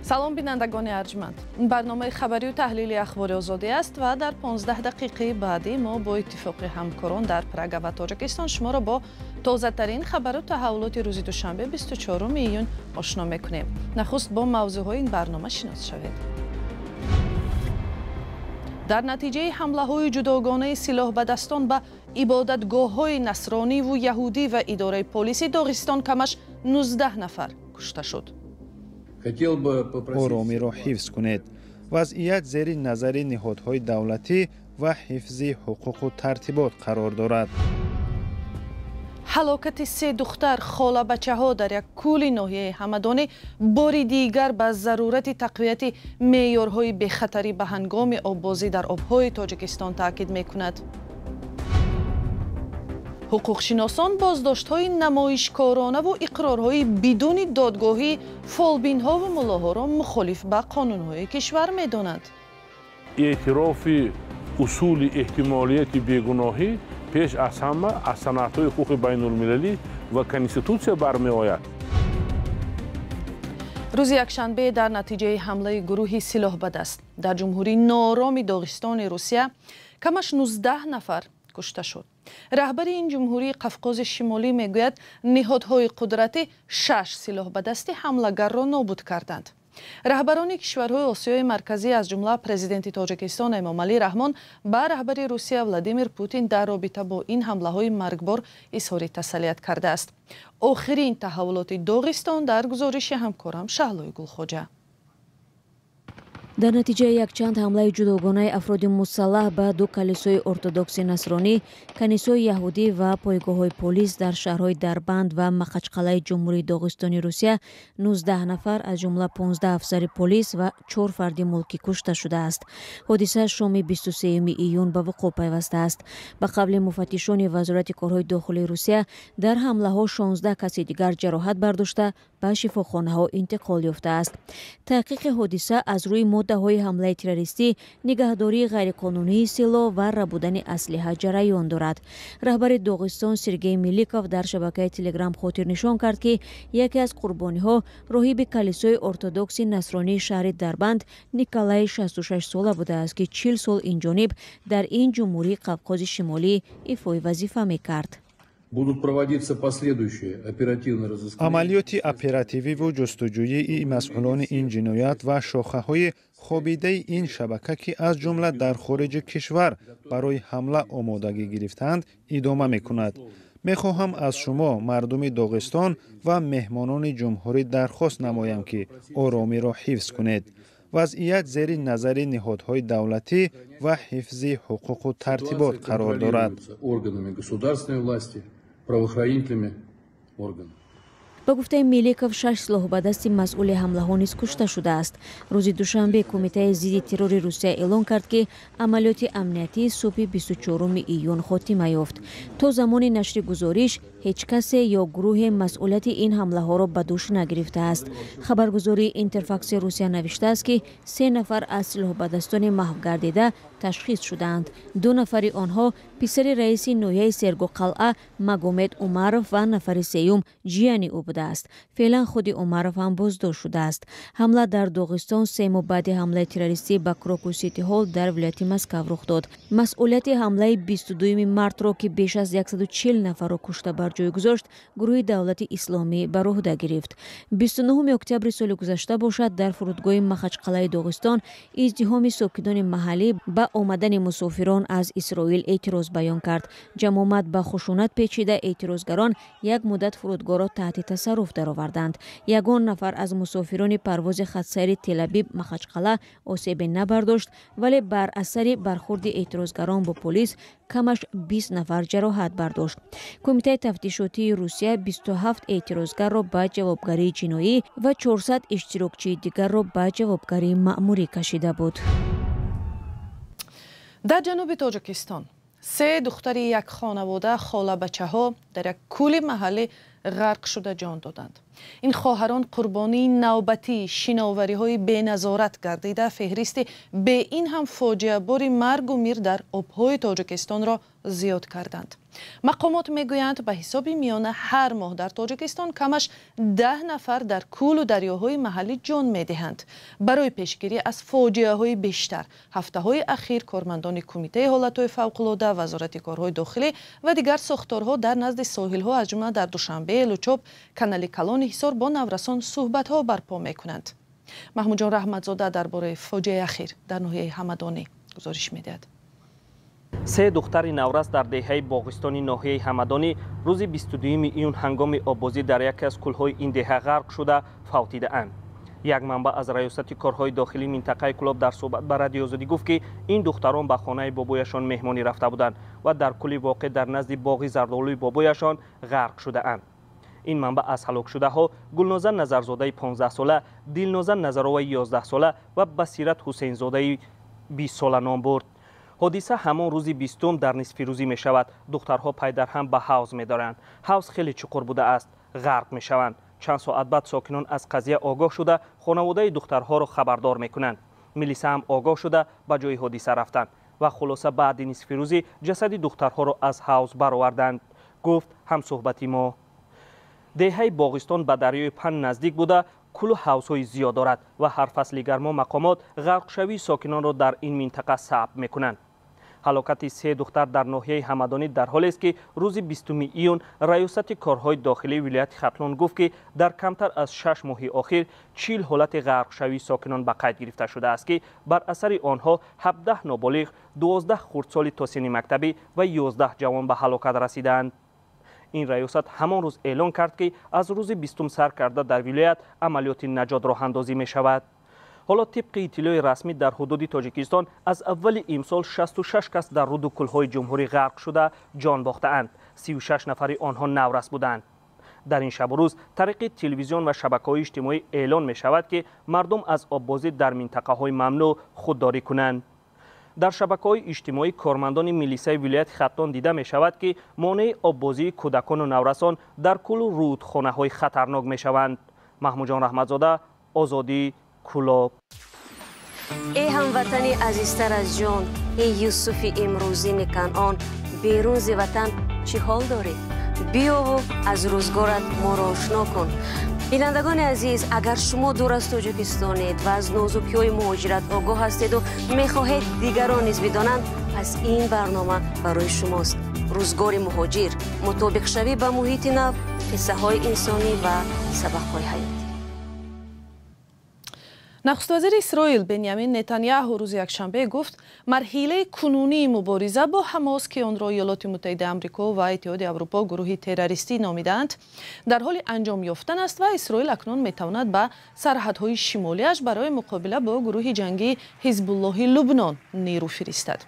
Салом, бинандагони арҷманд. Барномаи хабарию таҳлили Ахбори Озодӣ аст ва дар 15 дақиқаи баъдӣ мо бо иттифоқи ҳамкорон дар Прага ва Тоҷикистон шуморо бо тозатарин хабару таҳаввулоти рӯзи душанбе, 24 июн ошно мекунем. Нахуст бо мавзӯъҳои ин барнома шинос шавед. Дар натиҷаи ҳамлаҳои ҷудогонаи силоҳбадастон ба ибодатгоҳҳои насрониву яҳудӣ ва идораи полиси Доғистон камаш 19 нафар кушта шуд. Оромиро ҳифз кунед. Вазъият зери назари ниҳодҳои давлатӣ ва ҳифзи ҳуқуқу тартибот қарор дорад. Ҳалокати се духтар холабачаҳо дар як кӯли ноҳияи Ҳамадонӣ бори дигар ба зарурати тақвияти меъёрҳои бехатарӣ ба ҳангоми оббозӣ дар обҳои Тоҷикистон таъкид мекунад. Ҳуқуқшиносон боздоштҳои намоишкоронаву иқрорҳои бидуни додгоҳии фолбинҳову муллоҳоро мухолиф ба қонунҳои кишвар медонанд. Эътирофи усули эҳтимолияти бегуноҳӣ пеш аз ҳама аз санадҳои ҳуқуқи байнулмилалӣ ва конститутсия бармеояд. Рӯзи якшанбе дар натиҷаи ҳамлаи гурӯҳи силоҳбадаст дар ҷумҳурии ноороми Доғистони Русия камаш 19 нафар кушта шуд. Раҳбари ин ҷумҳурии Қафқози Шимолӣ мегӯяд, ниҳодҳои қудратӣ шаш силоҳбадасти ҳамлагарро нобуд карданд. Раҳбарони кишварҳои Осиёи Марказӣ, аз ҷумла президенти Тоҷикистон Эмомалӣ Раҳмон, ба раҳбари Русия Владимир Путин дар робита бо ин ҳамлаҳои маргбор изҳори тасаллият кардааст. Охирин таҳаввулоти Доғистон дар гузориши ҳамкорам Шаҳлои Гулхоҷа. Дар натиҷаи якчанд ҳамлаи ҷудогонаи афроди мусаллаҳ ба ду калисои ортодокси насронӣ, канисои яҳудӣ ва пойгоҳҳои полис дар шаҳрҳои Дарбанд ва Махачқалаи ҷумҳурии Доғистони Русия 19 нафар, аз ҷумла 15 афсари полис ва 4 фарди мулкӣ кушта шудааст. Ҳодиса шоми 23 июн ба вуқӯъ пайвастааст. Ба қавли муфаттишони Вазорати корҳои дохилии Русия, дар ҳамлаҳо 16 каси дигар ҷароҳат бардошта, ба шифохонаҳо интиқол ёфтааст. Таҳқиқи ҳодиса аз рӯи моддаҳои ҳамлаи террористӣ, нигаҳдории ғайриқонунии силоҳ ва рабудани аслиҳа ҷараён дорад. Раҳбари Доғистон Сергей Меликов дар шабакаи Телеграм хотирнишон кард, ки яке аз қурбониҳо роҳиби калисои ортодокси насронии шаҳри Дарбанд Николаи 66 сола будааст, ки 40 сол инҷониб дар ин ҷумҳурии Қавқози Шимолӣ ифои вазифа мекард. Будут проводиться последующие оперативно-розыскные Амалиёти оператививу ҷустуҷӯии масъулони ин ҷиноят ва шохаҳои хобидаи ин шабака, ки аз ҷумла дар хориҷи кишвар барои ҳамла омодагӣ гирифтаанд, идома мекунад. Мехоҳам аз шумо, мардуми Доғистон ва меҳмонони ҷумҳурӣ дархост намоям, ки оромиро ҳифз кунед. Вазъият зери назари ниҳодҳои давлатӣ ва ҳифзи ҳуқуқу тартибот қарор дорад. Органами государственной власти, правоохранительными органами. Ба гуфтаи Меликов, шаш силоҳбадасти масъули ҳамлаҳо низ кушта шудааст. Рӯзи душанбе Кумитаи зидди террори Русия эълон кард, ки амалиёти амниятӣ субҳи 24 июн хотима ёфт. То замони нашри гузориш ҳеҷ касе ё гурӯҳе масъулияти ин ҳамлаҳоро ба дӯш нагирифтааст. Хабаргузории Интерфакси Русия навиштааст, ки се нафар аз силоҳбадастони маҳвгардида ташхис шудаанд. Ду нафари онҳо писари раиси ноҳияи Сергоқалъа Магомед Умаров ва нафари сеюм ҷияни ӯ будааст. Феълан худи Умаров ҳам боздошт шудааст. Ҳамла дар Доғистон 3 моҳ баъди ҳамлаи террористӣ ба Крокус Сити Ҳол дар вилояти Москав рух дод. Масъулияти ҳамлаи 22 мартро, ки беш аз 140 нафарро кушта бар ҷой гузошт, гурӯҳи Давлати Исломӣ бар уҳда гирифт. 29 октябри соли гузашта бошад, дар фурудгоҳи Махачқалаи Доғистон издиҳоми сокинони маҳаллӣ ба омадани мусофирон аз Исроил эътироз баён кард. Ҷамомат ба хушунат печида, эътирозгарон як муддат фурудгоҳро таҳти тасарруф дароварданд. Ягон нафар аз мусофирони парвози хатсайри Телабиб Махачқала осебе набардошт, вале бар асари бархурди эътирозгарон бо полис камаш 20 нафар ҷароҳат бардошт. Кумитаи тафтишотии Русия 27 эътирозгарро ба ҷавобгарии ҷиноӣ ва 400 иштирокчии дигарро ба ҷавобгарии маъмурӣ кашида буд. Дар ҷануби Тоҷикистон се духтари як хонавода, холабачаҳо, дар як кӯли маҳаллӣ ғарқ шуда ҷон доданд. Ин хоҳарон қурбонии навбатии шиновариҳои беназорат гардида, феҳристи бе ин ҳам фоҷиабори маргу мир дар обҳои Тоҷикистонро зиёд карданд. Мақомот мегӯянд, ба ҳисоби миёна ҳар моҳ дар Тоҷикистон камаш 10 нафар дар кӯлу дарёҳои маҳаллӣ ҷон медиҳанд. Барои пешгирӣ аз фоҷиаҳои бештар ҳафтаҳои ахир кормандони Кумитаи ҳолатҳои фавқулода, Вазорати корҳои дохилӣ ва дигар сохторҳо дар назди соҳилҳо, аз ҷумла дар Душанбе, Лучоб, канали Калони Ҳисор бо наврасон суҳбатҳо барпо мекунанд. Маҳмудҷон Раҳматзода дар бораи фоҷиаи ахир дар ноҳияи Ҳамадонӣ гузориш медиҳад. Се духтари наврас дар деҳаи Боғистони ноҳияи Ҳамадонӣ рӯзи 22 июн ҳангоми оббозӣ дар яке аз кӯлҳои ин деҳа ғарқ шуда фавтидаанд. Як манбаъ аз Раёсати корҳои дохилии минтақаи Кӯлоб дар суҳбат ба Радиои Озодӣ гуфт, ки ин духтарон ба хонаи бобояшон меҳмонӣ рафта буданд ва дар кӯли воқеъ дар назди боғи зардолуи бобояшон ғарқ шудаанд. Ин манбаъ аз ҳалокшудаҳо Гулноза Назарзодаи 15-сола, Дилноза Назароваи 11-сола ва Басират Ҳусейнзодаи 20-сола ном бурд. Ҳодиса ҳамон рӯзи 20 дар нисфирӯзӣ мешавад. Духтарҳо пайдарҳам ба ҳавз медоранд. Ҳавз хеле чуқур будааст, ғарқ мешаванд. Чанд соат баъд сокинон аз қазия огоҳ шуда хонаводаи духтарҳоро хабардор мекунанд. Милиса ҳам огоҳ шуда ба ҷои ҳодиса рафтанд ва хулоса баъди нисфирӯзӣ ҷасади духтарҳоро аз ҳавз бароварданд, гуфт ҳамсуҳбати мо. Деҳаи Боғистон ба дарёи Пан наздик буда, кӯлу ҳавзҳои зиёд дорад ва ҳар фасли гармо мақомот ғарқшавии сокинонро дар ин минтақа сабт мекунанд. Ҳалокати се духтар дар ноҳияи Ҳамадонӣ дар ҳолест, ки рӯзи 20 июн Раёсати корҳои дохилии вилояти Хатлон гуфт, ки дар камтар аз 6 моҳи охир 40 ҳолати ғарқшавии сокинон ба қайд гирифта шудааст, ки бар асари онҳо 17 ноболиғ, 12 хурдсоли то синни мактабӣ ва 11 ҷавон ба ҳалокат расидаанд. Ин раёсат ҳамон рӯз эълон кард, ки аз рӯзи 20 сар карда дар вилоят амалиёти наҷот роҳандозӣ мешавад. Ҳоло тибқи иттилои расмӣ дар ҳудуди Тоҷикистон аз аввали имсол 66 кас дар руду кӯлҳои ҷумҳурӣ ғарқ шуда ҷон бохтаанд. 36 нафари онҳо наврас буданд. Дар ин шабу рӯз тариқи телевизион ва шабакаҳои иҷтимоӣ эълон мешавад, ки мардум аз оббозӣ дар минтақаҳои мамнӯъ худдорӣ кунанд. Дар шабакаҳои иҷтимоӣ кормандони милисаи вилояти Хатлон дида мешавад, ки монеи оббозии кӯдакону наврасон дар кӯлу рӯдхонаҳои хатарнок мешаванд. Маҳмудҷон Раҳматзода, Озодӣ, Кӯлоб. Эй ҳамватани азизтар аз ҷон, эй Юсуфи имрӯзини Канъон, берун зи ватан чӣ ҳол дорӣ? Биёву аз рӯзгорат моро ошно кун. Бинандагони азиз, агар шумо дур аз Тоҷикистонед ва аз нозукиҳои муҳоҷират огоҳ ҳастеду мехоҳед дигарон низ бидонанд, пас ин барнома барои шумост. Рӯзгори муҳоҷир, мутобиқшавӣ ба муҳити нав, қиссаҳои инсонӣ ва сабақҳои ҳаёт. Нахуствазири Исроил Бенямин Нетаньяҳу рӯзи якшанбе гуфт, марҳилаи кунунии мубориза бо Ҳамос, ки онро Иёлоти Муттаҳидаи Амрико ва Иттиҳоди Аврупо гурӯҳи террористӣ номидаанд, дар ҳоли анҷом ёфтан аст ва Исроил акнун метавонад ба сарҳадҳои шимолиаш барои муқобила бо гурӯҳи ҷангии Ҳизбуллоҳи Лубнон нерӯ фиристад.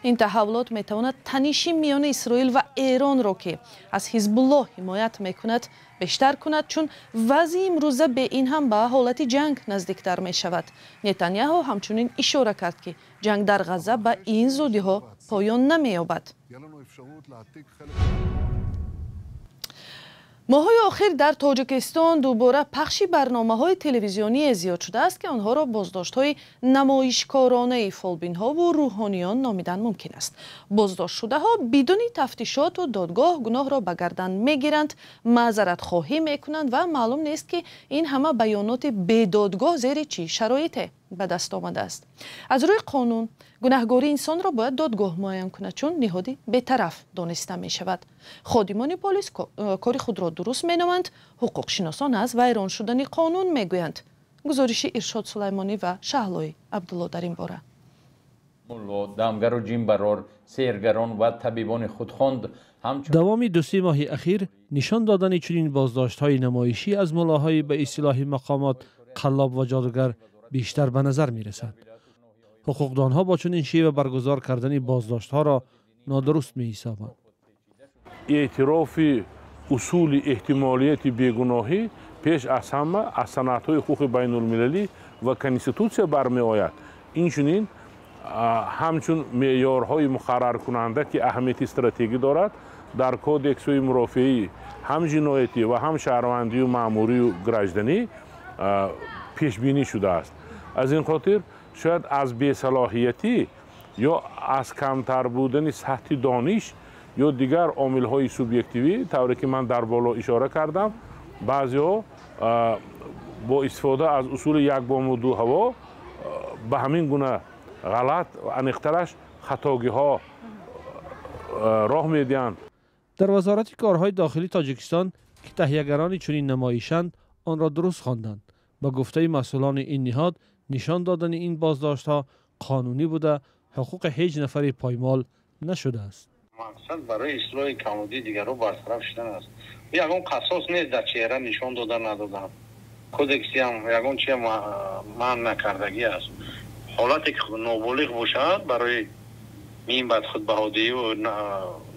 Ин таҳаввулот метавонад таниши миёни Исроил ва Эронро, ки аз Ҳизбуллоҳ ҳимоят мекунад, бештар кунад, чун вазъи имрӯза бе ин ҳам ба ҳолати ҷанг наздиктар мешавад. Нетаньяҳу ҳамчунин ишора кард, ки ҷанг дар Ғазза ба ин зудиҳо поён намеёбад. Моҳҳои охир дар Тоҷикистон дубора пахши барномаҳои телевизионие зиёд шудааст, ки онҳоро боздоштҳои намоишкоронаи фолбинҳову рӯҳониён номидан мумкин аст. Боздоштшудаҳо бидуни тафтишоту додгоҳ гуноҳро ба гардан мегиранд, маъзаратхоҳӣ мекунанд ва маълум нест, ки ин ҳама баёноти бедодгоҳ зери чӣ шароите ба даст омадааст. Аз рӯи қонун гунаҳгории инсонро бояд додгоҳ муайян кунад, чун ниҳоди бетараф дониста мешавад. Ходимони полис кори худро дуруст меноманд, ҳуқуқшиносон аз вайрон шудани қонун мегӯянд. Гузориши Иршод Сулаймонӣ ва Шаҳлои Абдулло дар ин бора. Мулло, дамгару ҷинбарор, сеҳргарон ва табибони худхонд. Давоми 2-3 моҳи ахир нишон додани чунин боздоштҳои намоишӣ аз муллоҳои ба истилоҳи мақомот қаллоб ва ҷодугар бештар ба назар мерасад. Ҳуқуқдонҳо бо чунин шева баргузор кардани боздоштҳоро нодуруст меҳисобанд. Эътирофи усули эҳтимолияти бегуноҳӣ пеш аз ҳама аз санадҳои ҳуқуқи байнулмилалӣ ва конститутсия бармеояд. Инчунин ҳамчун меъёрҳои муқарраркунанда, ки аҳамияти стратегӣ дорад, дар кодексҳои мурофиаӣ ҳам ҷиноятӣ ва ҳам шаҳрвандию маъмурию гражданӣ пешбинӣ шудааст. Аз ин хотир шояд аз бесалоҳиятӣ ё аз камтар будани сатҳи дониш Ё дигар омилҳои субъективӣ, тавре ки ман дар боло ишора кардам, баъзеҳо бо истифода аз усули як бому ду ҳаво ба ҳамин гуна ғалат, аниқтараш хатогиҳо роҳ медиҳанд. Дар Вазорати корҳои дохилии Тоҷикистон, ки таҳиягарони чунин намоишанд, онро дуруст хонданд. Ба гуфтаи масъулони ин ниҳод, нишон додани ин боздоштҳо қонунӣ буда, ҳуқуқи ҳеҷ нафаре поймол нашудааст. Мақсад барои ислоҳи камбудии дигарро бартараф шудан аст. Ягон қасос нест дар чеҳра нишон дода надодан. Кодекси ҳам ягон чиз манъ накардагӣ аст. Ҳолате ки ноболиғ бошад, барои мин баъд худбаҳодиҳӣ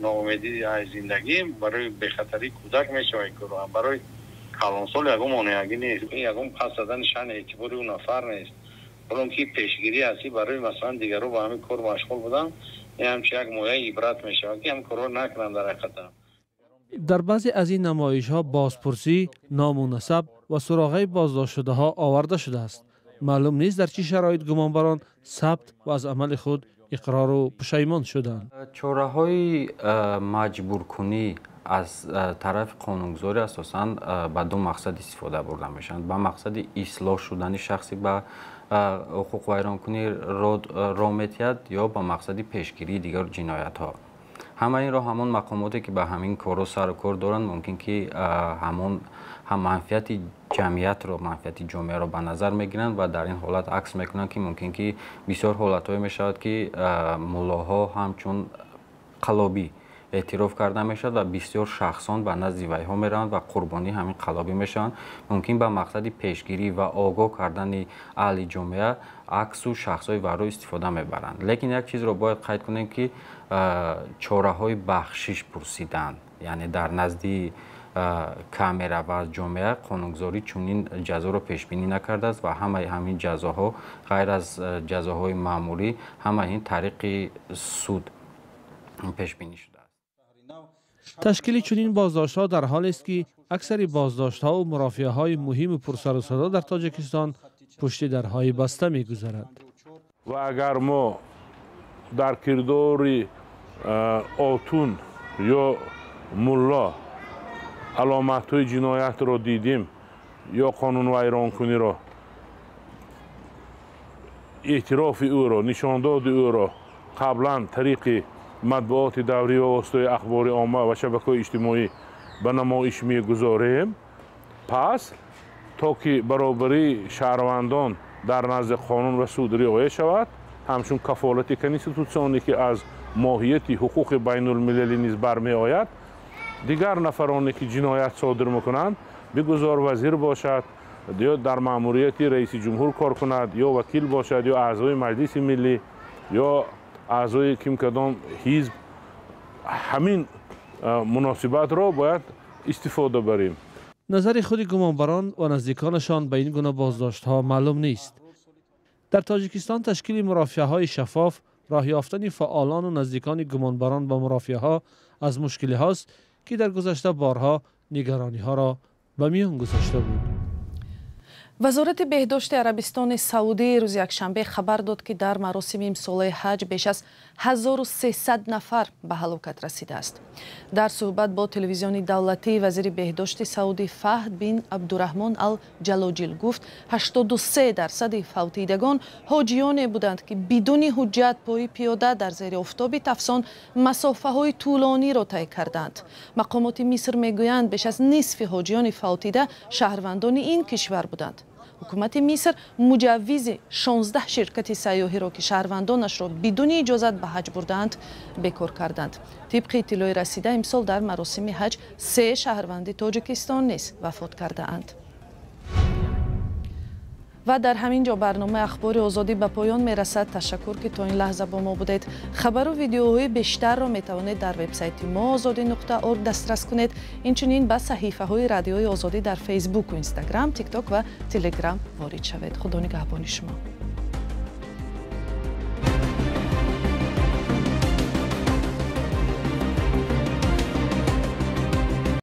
ноумедӣ аз зиндагӣ, барои бехатарии кӯдак мешавад корро. Барои калонсол ягон монеагӣ нест. Ягон пас задани шаъни эътибори ӯ нафар нест. Ҳолон ки пешгирӣ ҳастӣ барои масалан дигарро ба ҳамин кор машғул будан, ин ҳамчун як мояи ибрат мешавад, ки ҳам корро накунанд дар ҳақиқатан. Дар баъзе аз ин намоишҳо бозпурсӣ, ному насаб ва суроғаи боздоштшудаҳо оварда шудааст. Маълум нест, дар чӣ шароит гумонбарон сабт ва аз амали худ иқрору пушаймон шуданд. Чораҳои маҷбуркунӣ аз тарафи қонунгузорӣ асосан ба ду мақсад истифода бурда мешаванд: ба мақсади ислоҳ шудани шахси ба ҳуқуқвайронкунӣ роҳ метиҳад ё ба мақсади пешгирии дигар ҷиноятҳо. Ҳама инро ҳамон мақомоте, ки ба ҳамин корҳо сару кор доранд, мумкин ки ҳамон ҳам манфиати ҷамъиятро, манфиати ҷомеаро ба назар мегиранд ва дар ин ҳолат акс мекунанд, ки мумкин ки бисёр ҳолатҳое мешавад, ки муллоҳо ҳамчун қалобӣ эътироф карда мешавад ва бисёр шахсон ба назди вайҳо мераванд ва қурбонии ҳамин қалобӣ мешаванд. Мумкин ба мақсади пешгирӣ ва огоҳ кардани аҳли ҷомеа аксу шахсҳои вайро истифода мебаранд. Лекин як чизро бояд қайд кунем, ки чораҳои бахшиш пурсидан, яъне дар назди камера ва аз ҷомеа, қонунгузорӣ чунин ҷазоро пешбинӣ накардааст ва ҳамаи ҳамин ҷазоҳо, ғайр аз ҷазоҳои маъмурӣ, ҳамаи ин тариқи суд пешбинӣ шудааст. Ташкили чунин боздоштҳо дар ҳолест, ки аксари боздоштҳову мурофиаҳои муҳиму пурсару садо дар Тоҷикистон пушти дарҳои баста мегузарад. Ва агар мо дар кирдори отун ё мулло аломатҳои ҷиноятро дидем ё қонунвайронкуниро, эътирофи ӯро, нишондоди ӯро қаблан тариқи матбуоти даврӣ ва воситаи ахбори омма ва шабакаҳои иҷтимоӣ ба намоиш мегузорем, пас то ки баробарии шаҳрвандон дар назди қонун ва суд риоя шавад, ҳамчун кафолати конститутсионӣ, ки аз моҳияти ҳуқуқи байнулмилалӣ низ бармеояд, дигар нафароне, ки ҷиноят содир мекунанд, бигузор вазир бошад ё дар маъмурияти раиси ҷумҳур кор кунад, ё вакил бошад, ё аъзои Маҷлиси миллӣ, ё аъзои ким кадом ҳизб, ҳамин муносибатро бояд истифода барем. Назари худи гумонбарон ва наздиконашон ба ин гуна боздоштҳо маълум нест. Дар Тоҷикистон ташкили мурофиаҳои шаффоф, роҳ ёфтани фаъолону наздикони гумонбарон ба мурофиаҳо аз мушкилиҳост, ки дар гузашта борҳо нигарониҳоро ба миён гузошта буд. Вазорати беҳдошти Арабистони Саудӣ рӯзи якшанбе хабар дод, ки дар маросими имсолаи ҳаҷ беш аз 1300 нафар ба ҳалокат расидааст. Дар суҳбат бо телевизиони давлатӣ вазири беҳдошти Саудӣ Фаҳд бин Абдураҳмон ал Ҷалоҷил гуфт, 83% фавтидагон ҳоҷиёне буданд, ки бидуни ҳуҷҷат пои пиёда дар зери офтоби тафсон масофаҳои тӯлониро тай карданд. Мақомоти Миср мегӯянд, беш аз нисфи ҳоҷиёни фавтида шаҳрвандони ин кишвар буданд. Ҳукумати Миср муҷаввизи 16 ширкати сайёҳиро, ки шаҳрвандонашро бидуни иҷозат ба ҳаҷ бурдаанд, бекор карданд. Тибқи иттилои расида, имсол дар маросими ҳаҷ се шаҳрванди Тоҷикистон низ вафот кардаанд. Ва дар ҳамин ҷо барномаи Ахбори Озодӣ ба поён мерасад. Ташаккур, ки то ин лаҳза бо мо будед. Хабару видеоҳои бештарро метавонед дар вебсайти мо озодӣ.орг дастрас кунед. Инчунин ба саҳифаҳои Радиои Озодӣ дар Фейсбуку Инстаграм, Тикток ва Телеграм ворид шавед. Худо нигаҳбони шумо.